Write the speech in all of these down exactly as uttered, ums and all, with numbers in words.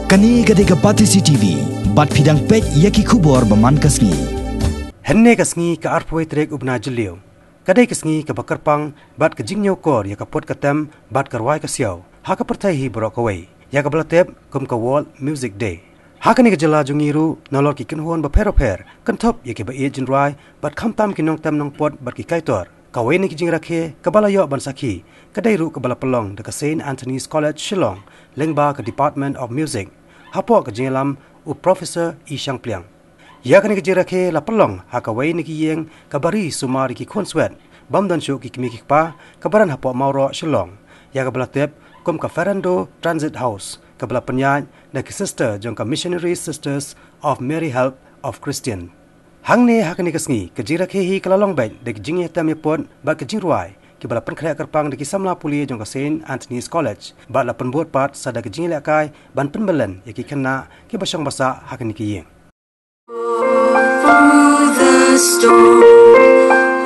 Kane ka dei ka Batesi T V, bad phi dang peit ïa ki khubor ba man ka sngi. Hynne ka sngi ka arphew tarik u bnai Jylliew, ka dei ka sngi kaba kyrpang bad ka jingñiewkor ïa ka put ka tem bad ka rwai ka siaw ha ka pyrthei hi baroh kawei, ïa kaba la tip kum ka World Music Day. Ha kane ka jylla jong ngi ruh, nalor ki kynhun bapher bapher, kynthup ïa kiba ïeit jingruwai bad khamtam ki nongtem nongput bad ki kaitor, kawei na ki jingrakhe kaba la ïoh ban sakhi ka dei ruh kaba la pynlong da ka Saint Anthony's College Shillong lyngba ka Department of Music, hapoh ka jingïalam u Professor E. Shangpliang. Ïa kane ka jingrakhe la pynlong ha kawei na ki ïing kaba ri sumar ïa ki khun swet bym don shuh ki kmie ki kpa, kaba don hapoh Mawroh, Shillong, ïa kaba la tip kum ka Ferrando Transit House, kaba la pynïaid da ki sister jong ka Missionary Sisters of Mary Help of Christian. Hangne ha kane ka sngi, ka jingrakhe hi ka la long beit da ka jingïatem ïaput bad ka jingrwai, kiba la pynkhreh kyrpang da ki samla pule jong ka Saint Anthony's College, bad la pynbud pat sa da ka jingïalehkai ban pynbeit ïa ki khynnah kiba shong ba sah ha kane ka ïing. Through the storm,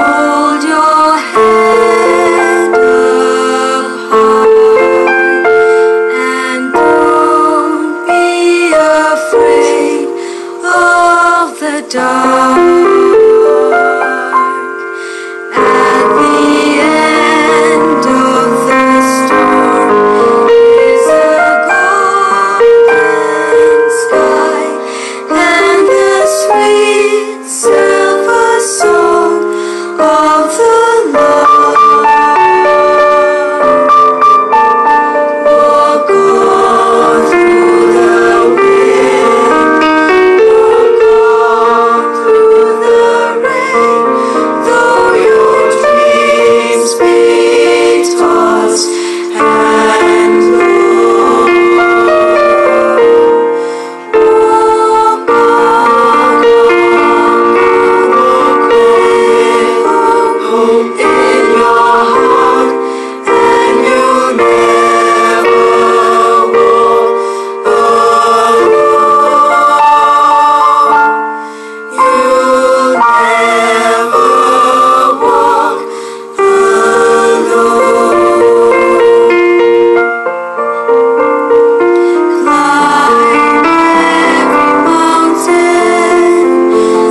hold your head up high and don't be afraid of the dark. At the end of the storm is a golden sky and the sweet silver song of the Lord. Walk on through the wind, walk on through the rain, though your dreams be tossed and blown. Walk on, walk on, walk on, hope in your heart, and you'll never walk alone. You'll never walk alone. Climb every mountain,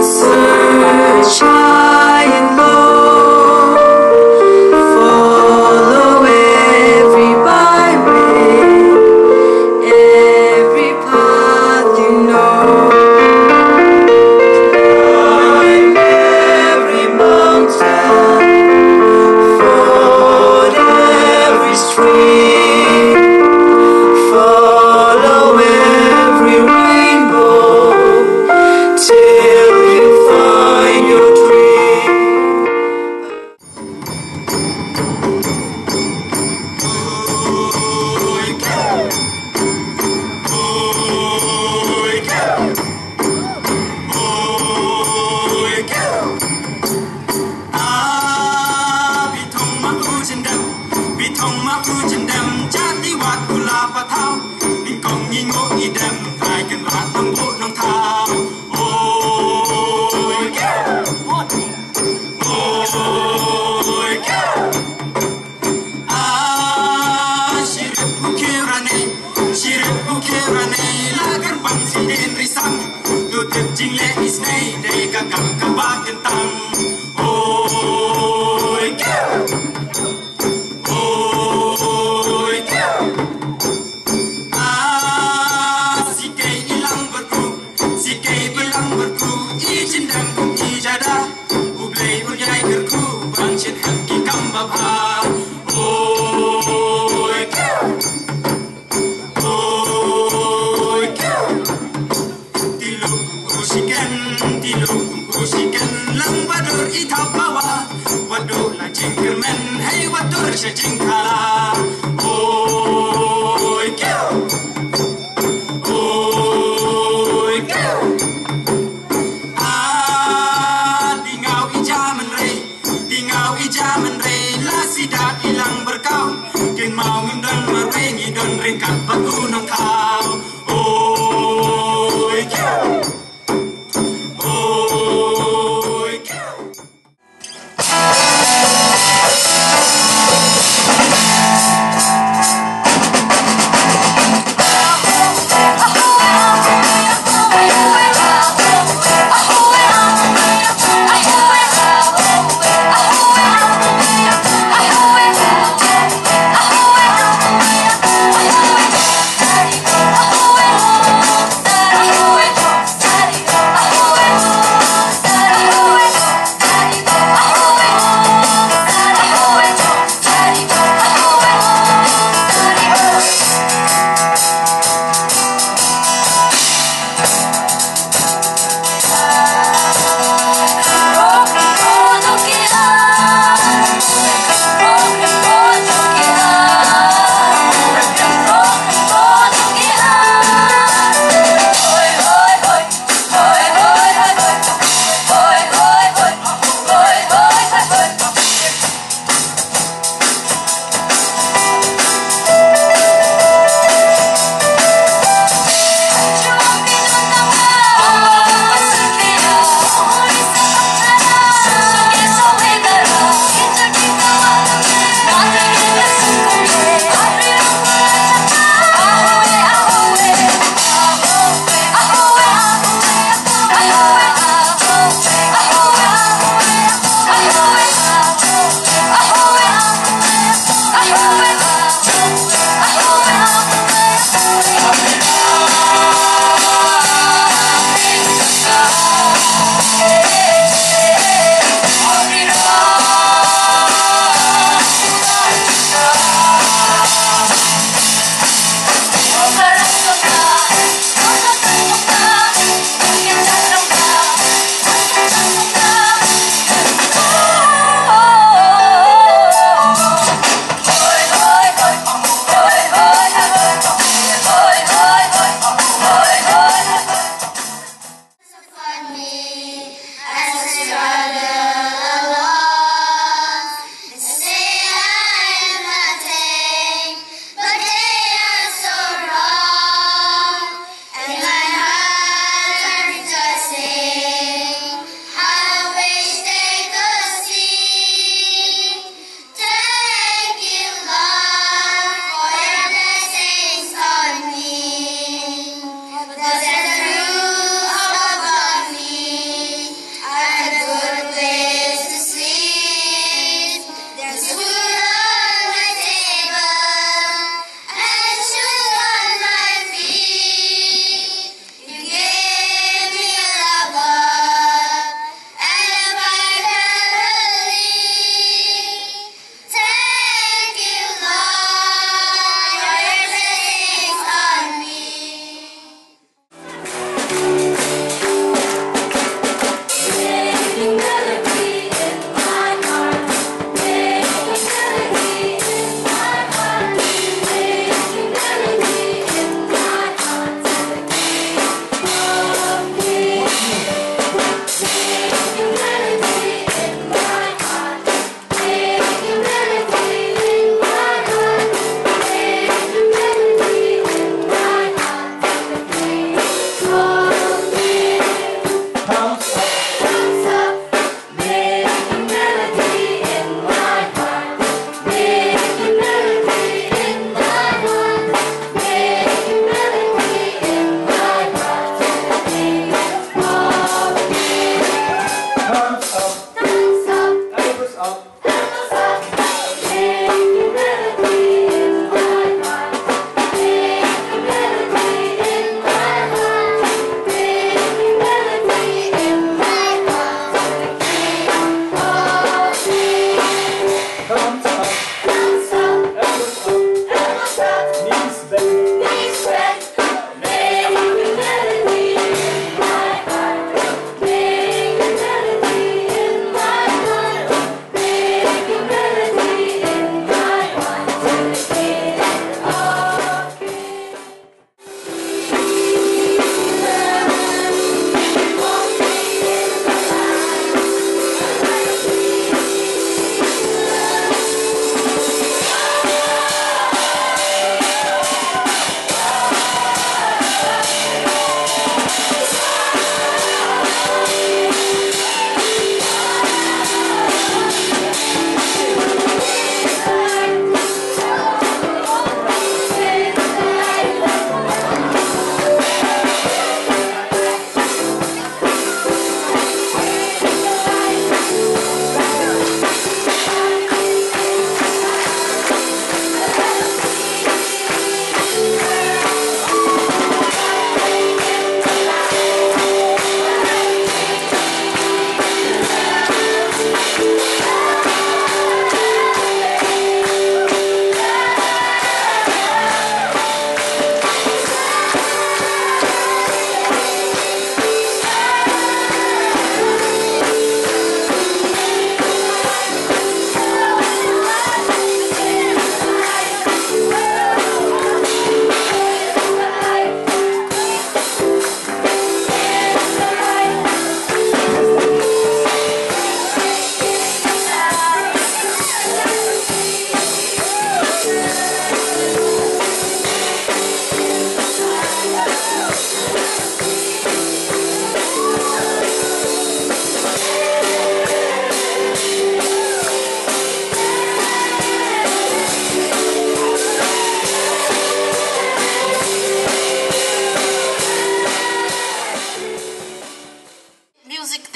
search high and low, follow every byway, every path you know. Climb every mountain, ford every stream, follow every rainbow till you find your dream. Ah, bi thong ma u jyndem, bi thong ma u jyndem, jati wat u la pathaw. Nyngkong ngi ngooh ngi dem, Trai Kynrad Nongbuh Nongthaw. Oi, oi, oi. Ah, shi rep u khiew ranei, shi rep u khiew ranei, la kyrpang shi dien ri sam. To tip jingleh isynei, dei ka kam kaba kyntang. Oi, khiew. Oi, khiew. Ah, sikei i lang byrku, sikei i lang byrku, i jyndem kum i jada. U Blei un ïai kyrkhu ban shit hem ki kam babha. Oi, khiew. Oi, khiew. Ti luk kum ku shiken, ti luk kum ku shiken, lang ba dur i thap bawa. Wat duh la jingkyrmen, hei wat dur sha jingkhala. Oi, khiew. Oi, khiew. Ah, dingaw i jaman rei, dingaw i jaman rei, la sidat i lang byrkaw. Kynmaw ngim don marwei, ngi don ryngkat bad u Nongthaw. Oi, khiew. Oi, khiew.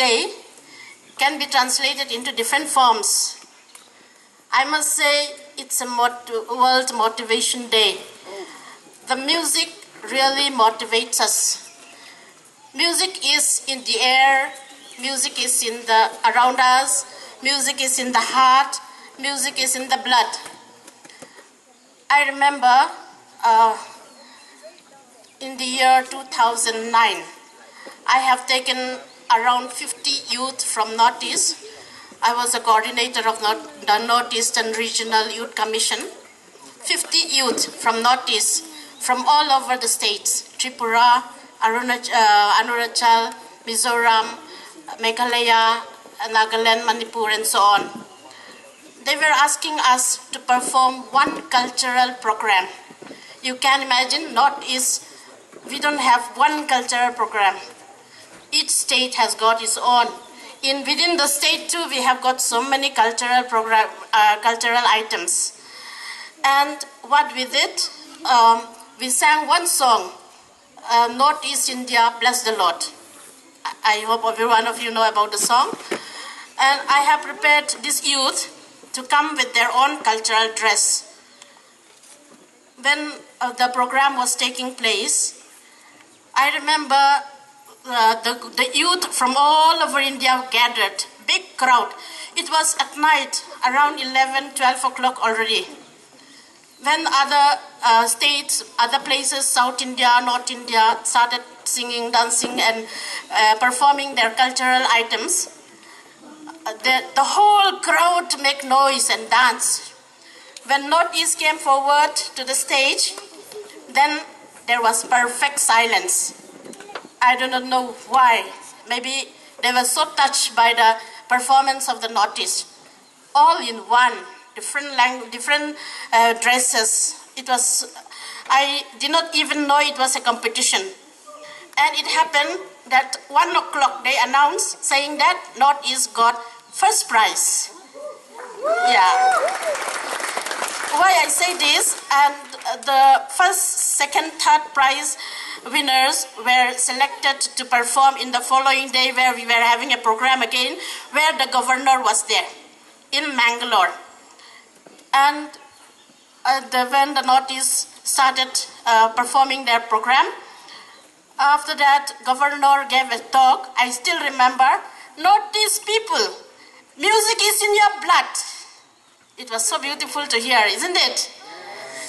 day can be translated into different forms. I must say it's a mot- World Motivation Day. The music really motivates us. Music is in the air, music is in the around us, music is in the heart, music is in the blood. I remember uh, in the year two thousand nine, I have taken around fifty youth from Northeast. I was a coordinator of North, the Northeastern Regional Youth Commission. fifty youth from Northeast, from all over the states, Tripura, Arunach- uh, Arunachal, Mizoram, Meghalaya, Nagaland, Manipur, and so on. They were asking us to perform one cultural program. You can imagine, Northeast, we don't have one cultural program. Each state has got its own. In within the state too, we have got so many cultural program, uh, cultural items. And what we did, um, we sang one song, uh, "Northeast India, Bless the Lord." I I hope every one of you know about the song. And I have prepared these youth to come with their own cultural dress. When uh, the program was taking place, I remember uh, the, the youth from all over India gathered, big crowd. It was at night, around eleven, twelve o'clock already. When other uh, states, other places, South India, North India, started singing, dancing, and uh, performing their cultural items, uh, the, the whole crowd make noise and dance. When Northeast came forward to the stage, then there was perfect silence. I do not know why. Maybe they were so touched by the performance of the Northeast. All in one, different language, different uh, dresses. It was, I did not even know it was a competition. And it happened that one o'clock they announced saying that Northeast got first prize. Yeah. Why I say this, and uh, the first, second, third prize winners were selected to perform in the following day where we were having a program again, where the governor was there in Mangalore. And uh, the, when the Northeast started uh, performing their program, after that, governor gave a talk. I still remember, "Northeast people, music is in your blood." It was so beautiful to hear, isn't it?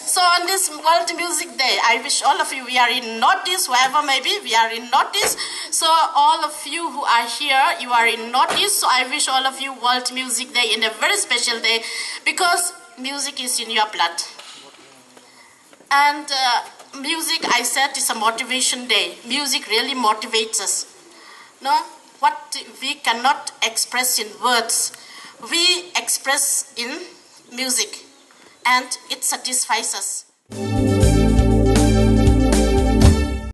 So on this World Music Day, I wish all of you, we are in Northeast, wherever maybe, we are in Northeast. So all of you who are here, you are in Northeast. So I wish all of you World Music Day in a very special day, because music is in your blood. And uh, music, I said, is a motivation day. Music really motivates us. No, what we cannot express in words, we express in music, and it satisfies us.